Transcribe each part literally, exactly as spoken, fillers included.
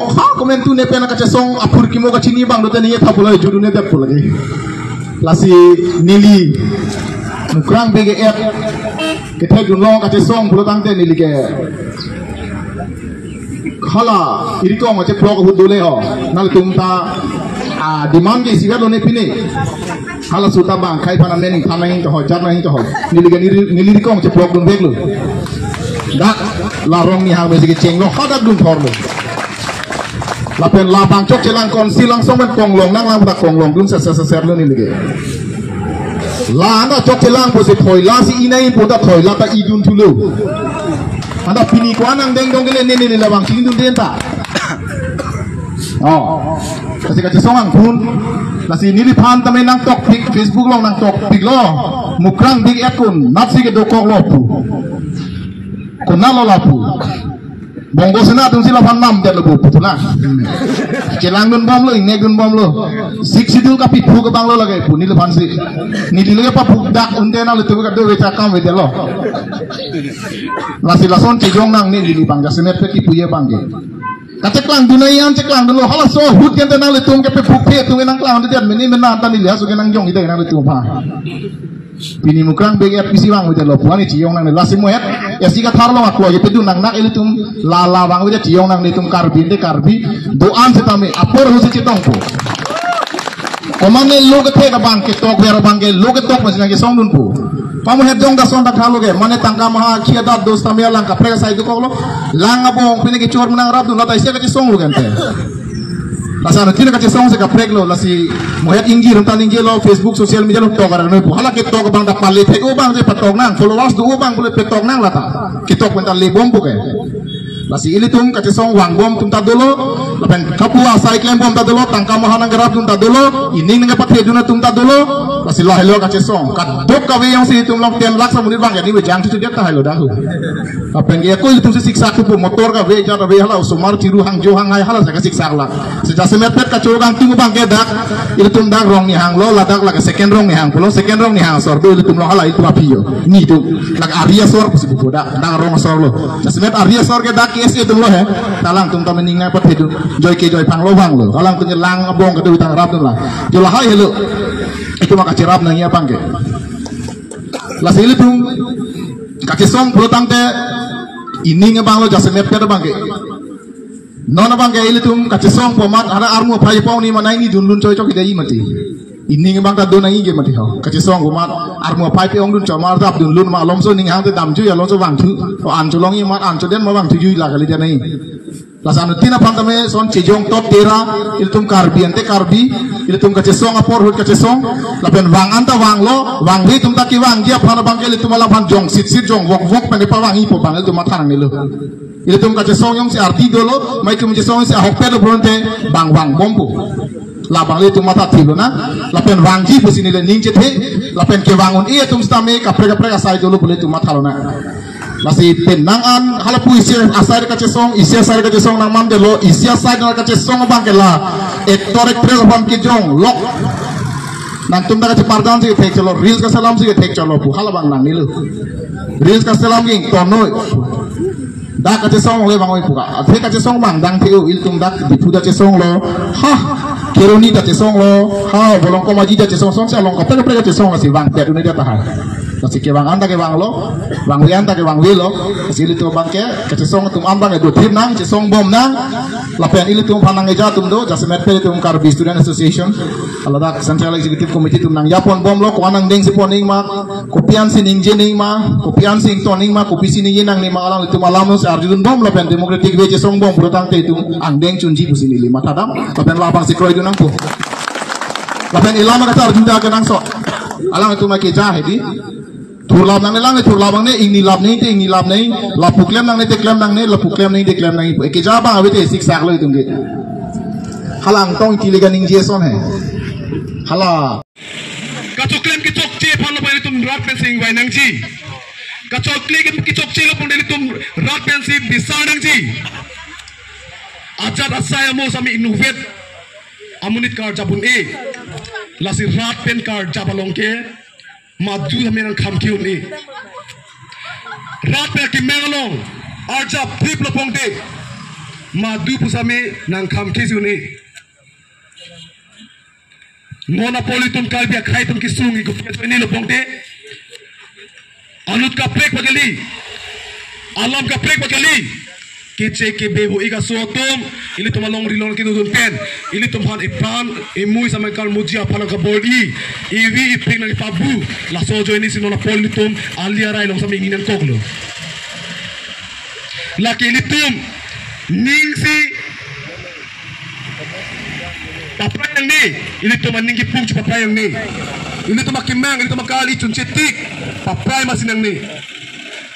Ha, komantu ne pen kachesong apor kimo kachini abang dote ne tha pulai judune det pulai. Lasi neli Mukrang B G F kethek dunlong kachesong pulo tangte neli ke hala iri kong ache plok ahut dole ho. Nangtum ta, ah, demand ke siga lone pine. Hala suta bang khai pana mening pana hing to ho, jar na hing to ho. Neli ke neli, neli iri kong ache plok dun bek lo. Dak la Rongnihang besi kechenglo, hadak dun thorlo. Lapen labang chokchelang konsil langsong pen konglong nanglang dak konglong dun ser ser ser lo neli ke. La anda chokchelang pusi thoila si inai puta thoila ta idun thulo. Anda pini ko-an angdeng dong kele neli labang chingdun den ta. Oh. Lasi kachesong angkun. Lasi neliphan tame nangtokpik, Facebook along nangtokpiklo. Mukrang B G F kun natsi kedokoklo pu. Konatlo lapu. Bongo Sena atumsi laphan namdetlo pu putu na. Chelang dunbomlo, ingnek dunbomlo. Sixth Schedule kapiphuk abanglo lake pu neliphansi. Neli lake papuk dak unte nanglitum kadokave ta kam avedetlo. Lasi lason chejong nangne neli abang jasemet pen kipuji abang ke. Kacheklang dun nai an cheklang dunlo, halaso ahut ke ante nanglitum ke pe phuk phe atum nangklang dundet mene mena ta neli aso ke nangjong ide nanglitum aphan. Pini Mukrang B G F pisi vang avedetlo pu ani chejong nangne, lasi mo-et esi kathar along aklo aje pedun nangnak ilitum la la vang avedetlo chejong nangne, itum Karbi ante Karbi do-an setame apor ahutsi chetongpo. Komane lo kethek abang ketok ver abang ke lo ketok masi nangkesong dunpo. Pamu het jong dason dak halo ke mane tangka maha khia dat dos tamia lang kaprek asai dokoklo. Lang abong pine kechor menang rap dun lata isi kachesong lo ke ante. Lasi anuttin kachesong si kapreklo, lasi mo-et ingjir untan ingjirlo, Facebook social media along tok arang noi pu. Hala ketok abang dak pale thek abang je patok nang, followers do abang pule petok nang lata. Ketok penta lebompo ke. Lasi ilitum kachesong vangbom atum ta dolo, lapen kapu asai klembom ta dolo, tangka maha nangkerap atum ta dolo, ining nangkepathe dun atum ta dolo, lasi lahelo kachesong. Kadokave jongsi itum along ten lakh sa monit abang ke ni bejang chuchu det ta helo dahu. Lapen ke ko ilitum si siksak thupo, motor kave, jar kave hala osomar chiru hangjo hanghai hala sa kesiksak lak. Seta semet pet kachogang tum abang ke dak, ilitum dak Rongnihang lo, ladak lake second Rongnihang pulo, second Rongnihang asor do ilitum lo hala itum aphi jo. Ni do, lake ari asor pusi pupo dak, dak rong asor lo. Jasemet ari asor ke dak K S A atum lo he, ta alangtum ta mening nangpathe dun, joi ke joi phang lo vanglo. Alangtum ke lang abong kedo tang rap dun la. Jo lahai helo, itum kacherap nangji abang ke. Lasi ilitum kachesong pulo tangte ining abang lo jasemet pet abang ke. Non abang ke ilitum kachesongpo amat, ada armu aphai pong ni manai ni dunlun choi chok ida i mati. Ining abang ta dun nangji ke mati ho. Kachesongpo amat, armu aphai pi-ong dun chomar dap dunlun ma alomso ninghang te damthu, alomso vangthu. O an cholongji amat, an choden ma vangthuji la kali dia nai. Lasi anuttin aphan tame son chejong tot tera, ilitum Karbi ante Karbi, ilitum kachesong apor ahut kachesong, lapen vang anta vanglo, vangve atum ta kevangji aphan abang ke ilitum alaphan jong sitsit jong vokvok pen pavangjipo abang ilitum matha nangnelo. Ilitum kachesong jongsi ardi dolo, mai tum chesong si ahokpet lo pulote bang vangbompo. Labang le itum matha thilo na, lapen vangji pusi neli ning chethe, lapen kevang un-e atum setame kaprek kaprek asai dolo pule itum mathalo na. Lasi penang an halapu isi asai kachesong, isi asai kachesong nangmandetlo, isi asai nang kachesong abang ke la actor actress aphan kejong lok. Nangtum ta kachepardan si kethek cholo, reels kaselam si kethek cholo pu halabang nangnelo. Reels kaselam ging tonoi. Dak kachesong le bang oi puka. Athe kachesong bang dang theu ilitum dak Diphu ta chesonglo. Ha, Kheroni ta chesonglo. Ha, Bolongkom Aji ta chesong, song si along kaprek kaprek chesong lasi vangpet un-e ta tahai. Lasi kevang anta kevanglo, vangve anta kevangvelo. Lasi ilitum abang ke kachesong atum abang ke dothip nang, chesongbom nang. Lapen ilitum aphan nang-eja atum do, jasemet pet itum Karbi Student Association, ladak Central Executive Committee atum nangjaponbomlo, ko-an nangdengsi pon nangji ma, kopi-an si ningje nangji ma, kopi-an si ington nangji ma, kopisi ningje nang nangji ma, alanglitum alam si arjudunbom lapen democratic way chesongbom pulo tangte itum angdeng chunji pusi neli mathadam, lapen labang si kroidun nangpo. Lapen ilam kacharju ta kenangsot. Alangtum akeja hedi. Thurlap nangne lang, thurlap nangne, ingni lap nangji te ingni lap nangji, lapu klem nangne te klem nangne, lapu klem nangji te klem nangji. Ekeja abang ave te siksaklo itum ke. Hala angtong tili kaningje ason he. Hala. Kachoklem kechokche aphan lo ilitum rat pensi ingvai nangji. Kachoklem kechokche lo pun ilitum rat pensi bisar nangji. Ajat asai amo sami innovate amonit karjap un-e. Lasi rat pen karjap along ke madu tame nangkham ke un-e. Rat pen akemeng along arjap trip lo pongte. Madu pusitame nangkham kejuni. Non apor ilitum Karbi akhei atum kesung i kopi ajoine lo pongte. Anut kaprek pakali. Alam kaprek pakali. Keche kebe vo ik aso atum. Ilitum alongri along kedodun pen, ilitum aphan ipran imui samai kal muji aphan nangkabor-i. Ivi ipik nangpabu. Laso ajoine si non apor ilitum ali arai along sitame ingni nangkoklo. Lake ilitum ning si paprai nangne, ilitum aning kipung chepaprai nangne. Ilitum akemang, ilitum akal-i chunche tik paprai masi nangne.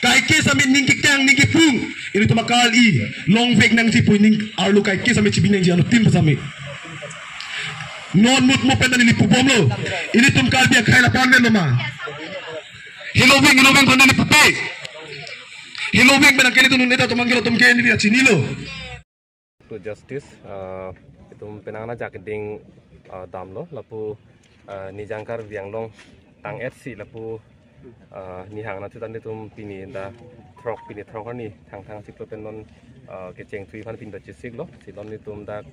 Kaike sitame ning kekang, ning kipung, ilitum akal-i longvek nangji pu ning arlo kaike sitame chibi nangji anuttin sitame. Non mut mo pen neli pubomlo. Ilitum Karbi akhei lapu-an lo ma. Heloving, heloving pen neli pupe. Heloving pen nangkele tunun neta tumang kilo tum ke neli chinilo. To justice, ah, itum penang ajak keding, ah, damlo, lapu, ah, Nijang Karbi Anglong tang-et si lapu, ah, nihang nangchutang itum pini dak throk, pini throk arni thangthang chiklo pen non, ah, kecheng thui aphan pini dak chesiklo, si non itum dak,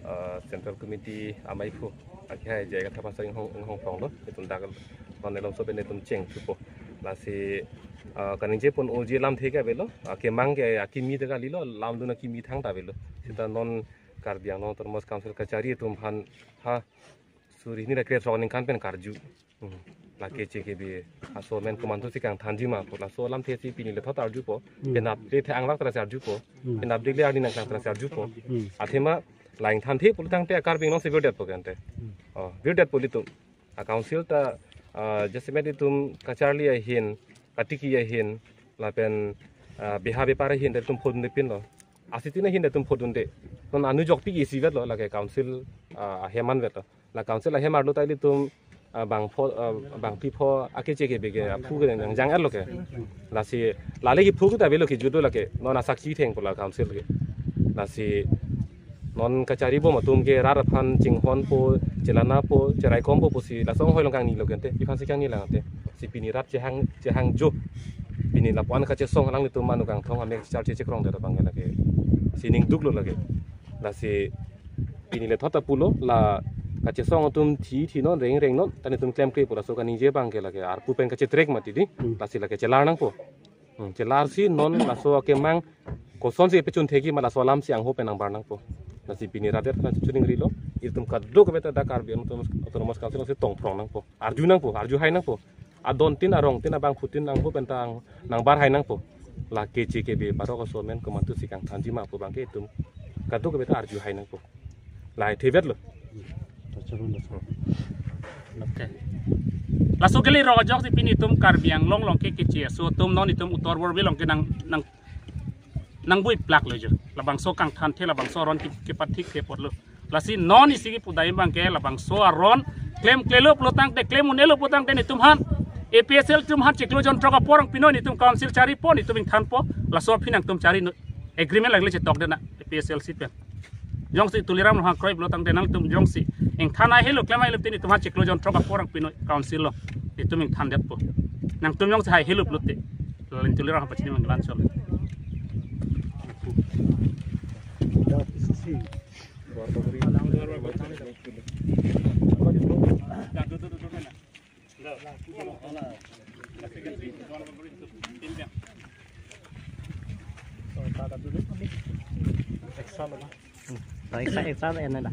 ah, Central Committee amei aphu akehai J I Kathar aphan sar inghong, inghong phronglo, itum dak non elom so pen itum chengthupo. Lasi, ah, kaningje pon oji lamthe ke avelo, ah, kemang ke akimi te kalilo, lamdun akimi thangta avelo. Seta non Karbi Anglong Autonomous Council kachari atum aphan ha suri hini ra kre-throk aningkan pen karju. Hmm. Lake keche kebe aso amen komantu si kangthanji ma pu laso alamthe si pini lethot arjupo. Hmm. Penap le the anglak tara si arjupo. Hmm. Penap le arni nangklang tara si arjupo. Hmm. Athema la ingthanthe pulo tangte Karbi Anglong si virdetpo kante. Hmm. Oh, virdetpo ilitum. A council ta, ah, jasemet itum kacharli ahin, katiki ahin, lapen, ah, beha bepar ahin ta itum phodunde pinlo. Asitin ahin ta itum phodunde. Non anu jokpik isi vetlo lake council, ah, ahem an vetlo. La council ahem arlo ta ilitum, ah, bangpho, ah, bangpi pho akeche kebe ke aphu ke nangjang-etlo ke. Lasi lale kiphu ke ta avelo kejut do lake. Non asakchi thengpo la council ke. Lasi non kachari bom atum ke rat aphan chinghonpo, chelanapo, cheraikompo pusi laso anghoi along kangnilo kante, iphan si kangni lang te. Si pini rat chehang, chehangjo. Pini lapu-an kachesong alanglitum anu kangthong amek char che chekrong det abang ke lake. Si ning duklo lake. Lasi pini lethot ta pulo, la kachesong atum thi thi non, reng reng non, ta netum klemkle pu laso kaningje abang ke lake arpu pen kachetrek mati di. Hmm. Lasi lake chelar nangpo. Hmm, chelar si non laso akemang kosonsi pechun thekji ma laso alam si angho pen nangbar nangpo. Lasi pini rat-et aphan chuningrilo, itum kadokave ta dak Karbi Anglong Autonomous, Autonomous Council si tongphrong nangpo. Arju nangpo, arju hai nangpo. Adontin arongtin abangphutin angho pen ta ang nangbar hai nangpo. Lake keche kebe parok aso amen komantu si kangthanji ma pu abang ke itum kadokave ta arju hai nangpo. Lahai thevetlo. Okay. Laso kali rok ajok si pini itum Karbi Anglong along ke keche aso atum non itum utor borbi along ke nang, nang, nangbuiplaklo jo. Labangso kangthanthe, labangso aron ke, kepathik thepotlo. Lasi non isi kipudai abang ke labangso aron klemklelo pulo tangte, klem un-elo pulo tangte netum aphan, A P H L atum aphan chiklo jon throk apor nangpinoi, netum council charipo, netum ingthanpo, laso aphi nangtum chari noi. Agreement lagile chetok dena A P H L si pen. Jongsi Tuliram Ronghang kroi pulo tangte nangtum jongsi ingthan hai helo, klem hai helo te netum aphan chiklo jon throk apor nangpinoi council along. Netum ingthandetpo. Nangtum jongsi hai helo pulote. Lalin Tuliram Ronghang pachini manglan chol. Extra, extra na da.